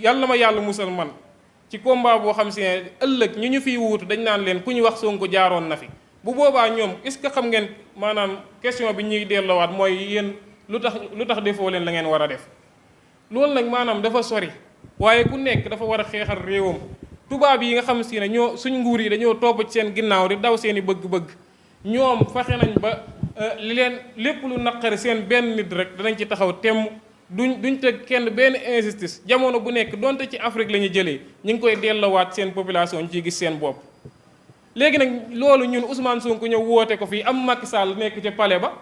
yàlla ma yàlla musal man ci combat boo xam si ne ëllëg ñu fiy wuutu dañ naan leen ku ñu wax Sonko jaaroon na fi. bu boobaa ñoom est-ce que xam ngeen maanaam question bi ñuy delloowaat mooy yéen lu tax defoo leen la ngeen war a def. loolu nag maanaam dafa sori waaye ku nekk dafa war a xeexal réewam. tubaab yi nga xam si ne suñ nguur yi dañoo topp ci seen ginnaaw di daw seen i bëgg-bëgg ñoom fexe nañ ba li leen lépp lu naqari seen benn nit rek danañ ci taxaw temm duñ teg kenn benn injustice jamono bu nekk donte ci Afrique la ñu jëlee ñu ngi koy delloowaat seen population ñu ciy gis seen bopp. léegi nag loolu ñun Ousmane Sonko ñëw woote ko fii am Macky Sall nekk ca palais ba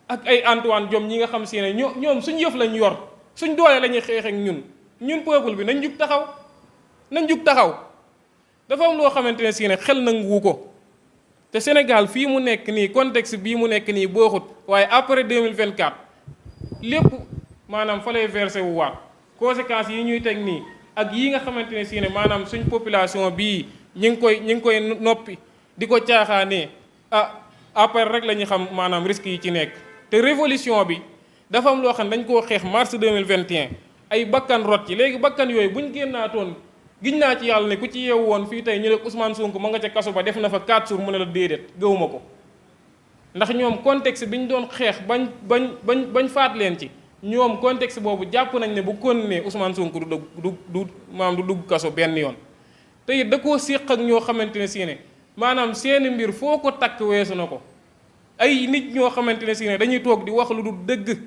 ak ay Antoine Diome ñi nga xam si ne ñoom suñ yëf lañ yor suñ doole la ñuy xeex ak ñun peuple bi nañ jug taxaw dafa am loo xamante ne si ne xel nanguwu ko te Sénégal fii mu nekk nii contexte bii mu nekk nii booxut waaye après 2024 lépp maanaam fa lay versé wu waat conséquences yi ñuy teg nii ak yi nga xamante ne si ne maanaam suñ population bii ñi ngi koy noppi di ko caaxaanee après rek la ñu xam maanaam risques yi ci nekk. te révolution bi dafa am loo xam ne dañ koo xeex mars 2021 ay bakkan rot ci léegi bakkan yooyu buñ génnaatoon giñ naa ci yàlla ne ku ci yeewu woon fii tey ñu ne Ousmane Sonko ma nga ca kaso ba def na fa 4 jours mu ne la déedéet gëwuma ko ndax ñoom contexte bi ñu doon xeex bañ faat leen ci ñoom contexte boobu jàpp nañ ne bu continuer Ousmane Sonko du dugg kaso benn yoon. te it da koo séq ak ñoo xamante ne si ne maanaam seeni mbir foo ko takk weesu na ko ay nit ñoo xamante ne si ne dañuy toog di wax lu du dëgg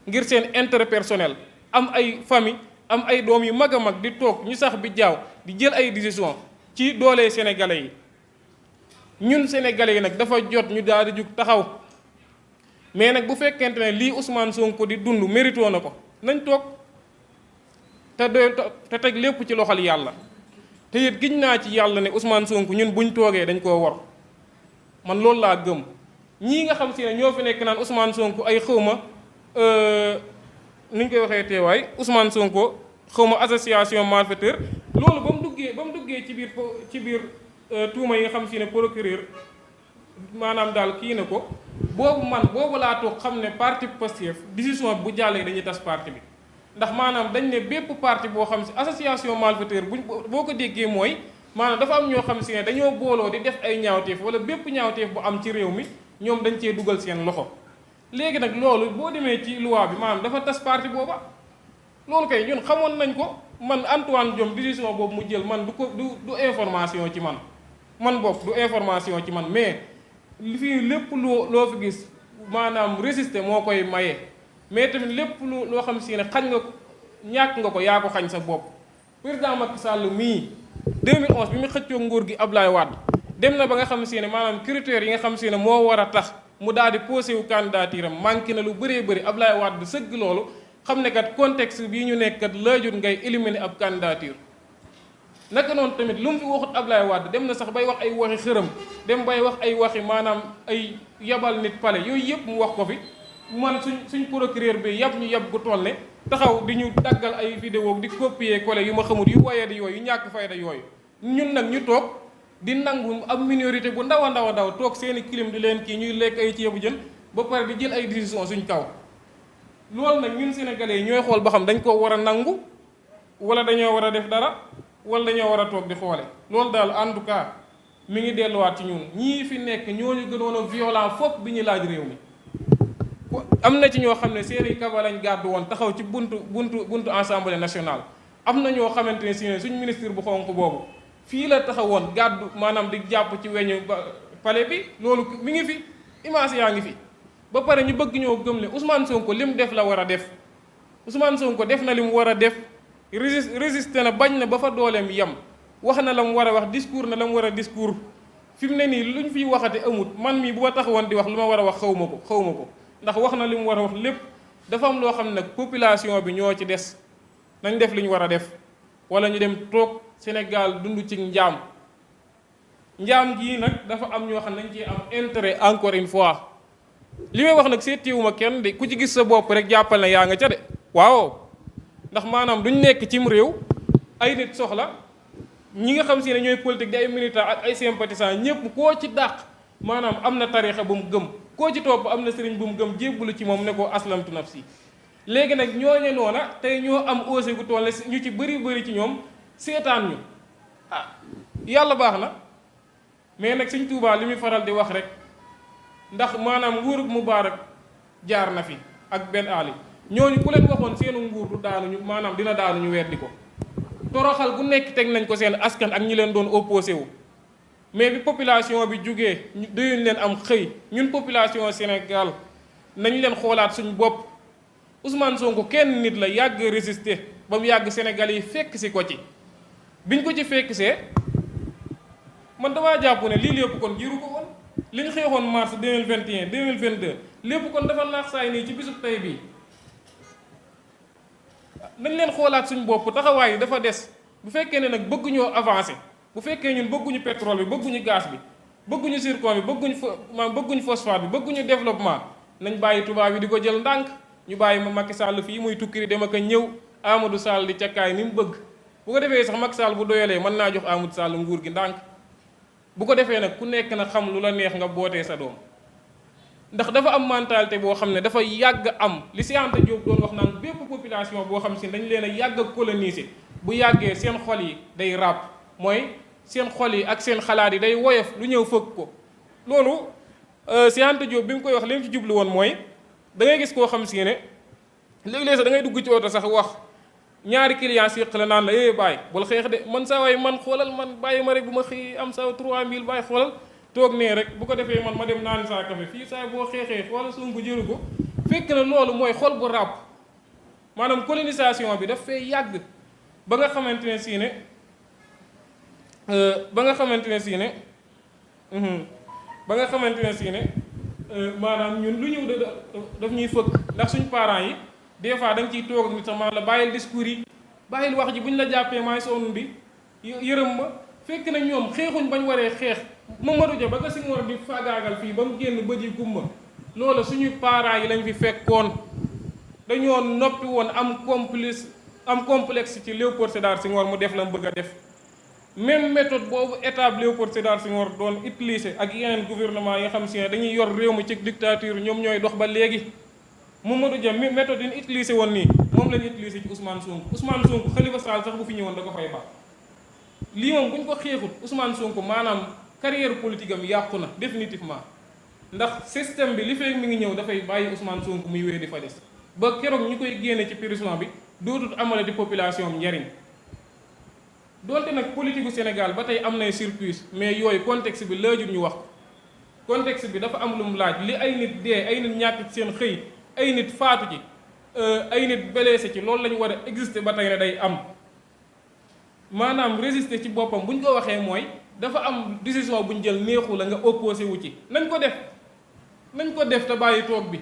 ngir seen intérêt personnel am ay famille am ay doom yu mag a mag di toog ñu sax bi jaaw di jël ay décision ci doole sénégalais yi ñun sénégalais yi nag dafa jot ñu daal di jug taxaw mais nag bu fekkente ne lii Ousmane Sonko di dund mérito na ko nañ toog te teg lépp ci loxol yàlla. te it giñ naa ci yàlla ne Ousmane Sonko ñun buñ toogee dañ koo war man loolu laa gëm ñii nga xam si ne ñoo fi nekk naan Ousmane Sonko ay xawma nuñ koy waxee teewaay Ousmane Sonko xawma association malfaiteur loolu ba mu duggee ci biir tuuma yi nga xam si ne procureur maanaam daal kii na ko boobu laa toog xam ne parti Pastef décision bu jàllee dañuy tas parti bi. ndax maanaam dañ ne bépp parti boo xam si association malfaiteur boo ko déggee mooy maanaam dafa am ñoo xam si ne dañoo booloo di def ay ñaawteef wala bépp ñaawteef bu am ci réew mi ñoom dañ cee dugal seen loxo. léegi nag loolu boo demee ci loi bi maanaam dafa tas parti booba loolu kay ñun xamoon nañ ko man Antoine Diome décision boobu mu jël man du information ci man bopp du information ci man mais li fii lépp loo fi gis maanaam résister moo koy maye. mais tamit lépp loo xam si ne xañ nga ñàkk nga ko yaa ko xañ sa bopp président Macky Sall mii 2011 bi mu xëccoo nguur gi Abdoulaye Wade dem na ba nga xam si ne maanaam critères yi nga xam si ne moo war a tax mu daal di posé wu candidature am manqué na lu bëree bëri Abdoulaye Wade sëgg loolu xam ne kat contexte bii ñu nekk kat laajut ngay éliminer ab candidature. naka noonu tamit lu mu fi waxut Abdoulaye Wade dem na sax bay wax ay waxi xërëm dem bay wax ay waxi maanaam ay yabal nit pale yooyu yëpp mu wax ko fi. man suñ procureur bi yab ñu yab gu toll ne taxaw di ñu daggal ay vidéo di copier coller yu ma xamul yu wayadi yooyu yu ñàkk fayda yooyu ñun nag ñu toog di nangu am minorité bu ndaw a ndaw toog seeni clim di leen kii ñuy lekk ay ceebu jën ba pare di jël ay décision suñ kaw loolu nag ñun sénégalais yi ñooy xool ba xam dañ ko war a nangu wala dañoo war a def dara wala dañoo war a toog di xoole loolu daal en tout cas mi ngi delluwaat ci ñun ñii fi nekk ñooñu gënoon a violent fopp bi ñu laaj réew mi am na ci ñoo xam ne seeni kaba lañ gàddu woon taxaw ci buntu assemblée nationale am na ñoo xamante ne si ne suñ ministre bu xonk boobu fii la taxawoon gàddu maanaam di jàpp ci weñu palais bi loolu mi ngi fi image yaa ngi fi ba pare ñu bëgg ñoo gëm ne Ousmane Sonko lim def la war a def Ousmane Sonko def na li mu war a def résisté na bañ na ba fa dooleem yem wax na la mu war a wax discours na la mu war a discours fi mu ne nii luñ fiy waxate amut man mii bu ma taxawoon di wax lu ma war a wax xaw ma ko ndax wax na li mu war a wax lépp dafa am loo xam ne nag population bi ñoo ci des nañ def li ñu war a def wala ñu dem toog Sénégal dund ci njaam gii nag dafa am ñoo xam ne dañ ci am intérêt encore une fois li may wax nag seetiwuma kenn de ku ci gis sa bopp rek jàppal na yaa nga ca de waaw ndax maanaam duñ nekk cim réew ay nit soxla ñi nga xam si ne ñooy politique di ay militants ak ay sympathisants ñëpp koo ci dàq maanaam am na tarixa bu mu gëm koo ci topp am na sëriñ bu mu gëm jébbalu ci moom ne ko aslamtu nafsi léegi nag ñooñe noona tey ñoo am osé gu toll ñu ci bëri ci ñoom seetaan ñu ah yàlla baax na. mais nag Sëñ Tuubaa li muy faral di wax rek ndax maanaam nguurug Mubaarak jaar na fi ak Ben Ali ñooñu ku leen waxoon seenu nguur du daanuñu maanaam dina daanuñu weddi ko toroxal bu nekk teg nañ ko seen askan ak ñi leen doon opposé wu. mais bi population bi jugee doyuñ leen am xëy ñun population Sénégal nañ leen xoolaat suñu bopp. Ousmane Sonko kenn nit la yàgg résister ba mu yàgg Sénégal yi fekk si ko ci biñ ko ci fekk see man damaa jàpp ne lii lépp kon jiru ko woon li ñu xeexoon mars 2021 2022 lépp kon dafa naax saay nii ci bisub tey bii nañ leen xoolaat suñu bopp taxawaay yi dafa des bu fekkee ne nag bëgguñoo avancer bu fekkee ñun bëgguñu pétrole bi bëgguñu gaz bi bëgguñu zircon bi bëgguñu phosphate bi bëgguñu développement nañ bàyyi tubaab yi di ko jël ndànk ñu bàyyi ma Macky Sall fii muy tukkiri dem ak a ñëw Amadou Sall di cakkaay ni mu bëgg bu ko defee sax Macky Sall bu doyalee mën naa jox Amadou Sall nguur gi ndànk bu ko defee nag ku nekk na xam lu la neex nga bootee sa doom ndax dafa am mentalité boo xam ne dafa yàgg am li Cheikh Anta Diop doon wax naan bépp population boo xam si dañ leen a yàgg a coloniser bu yàggee seen xol yi day ràpp mooy seen xol yi ak seen xalaat yi day woyof lu ñëw fëgg ko loolu Cheikh Anta Diop bi mu koy wax li mu ci jublu woon mooy da ngay gis koo xam si ne léeg-léeg sax da ngay dugg ci oto sax wax ñaari client séq la naan la bàyyi bul xeex de man saa waay man xoolal man bàyyi ma rek bu ma xëy am sa 3000 bàyyi xoolal toog nee rek bu ko defee man ma dem naan saa café fii saa boo xeexee xoolal Sonko jëru ko fekk na loolu mooy xol bu ràpp maanaam colonisation bi daf fay yàgg ba nga xamante ne si ne maanaam ñun lu ñëw daf ñuy fëkk ndax suñ parents yi des fois da nga ciy toog ak nit sax maanaam la bàyyil discours yi bàyyil wax ji bu ñu la jàppee maay sonn bi yërëm ma fekk na ñoom xeexuñ bañ waree xeex Mamadou Dia ba nga Senghor di faagaagal fii ba mu génn bëj yi gumba loolu suñuy parents yi lañ fi fekkoon dañoo noppi woon am complexe ci Léopold Sédar Senghor mu def la mu bëgg a def même méthode boobu état Léopold Sédar Senghor doon utiliser ak yeneen gouvernement yi nga xam si ne dañuy yor réew mi ci dictature ñoom ñooy dox ba léegi Mamadou Dia méthode yi ñu utiliser woon nii moom la ñu utiliser ci Ousmane Sonko Khalifa Sall sax bu fi ñëwoon da ko fay baax lii moom bu ñu ko xeexut Ousmane Sonko maanaam carrière politique am yàqu na définitivement ndax système bi li fekk mi ngi ñëw dafay bàyyi Ousmane Sonko muy wéy di fa des ba keroog ñu koy génne ci prison bi dootut amale di population am njariñ doonte nag politique gu Sénégal ba tey am nay surprise mais yooyu contexte bi laajut ñu wax ko contexte bi dafa am lu mu laaj li ay nit dee ay nit ñàkk ci seen xëy ay nit faatu ci ay nit blessé ci loolu la ñu war a exister ba tey ne day am maanaam résister ci boppam bu ñu ko waxee mooy dafa am décision bu ñu jël neexu la nga opposé wu ci nañ ko def te bàyyi toog bi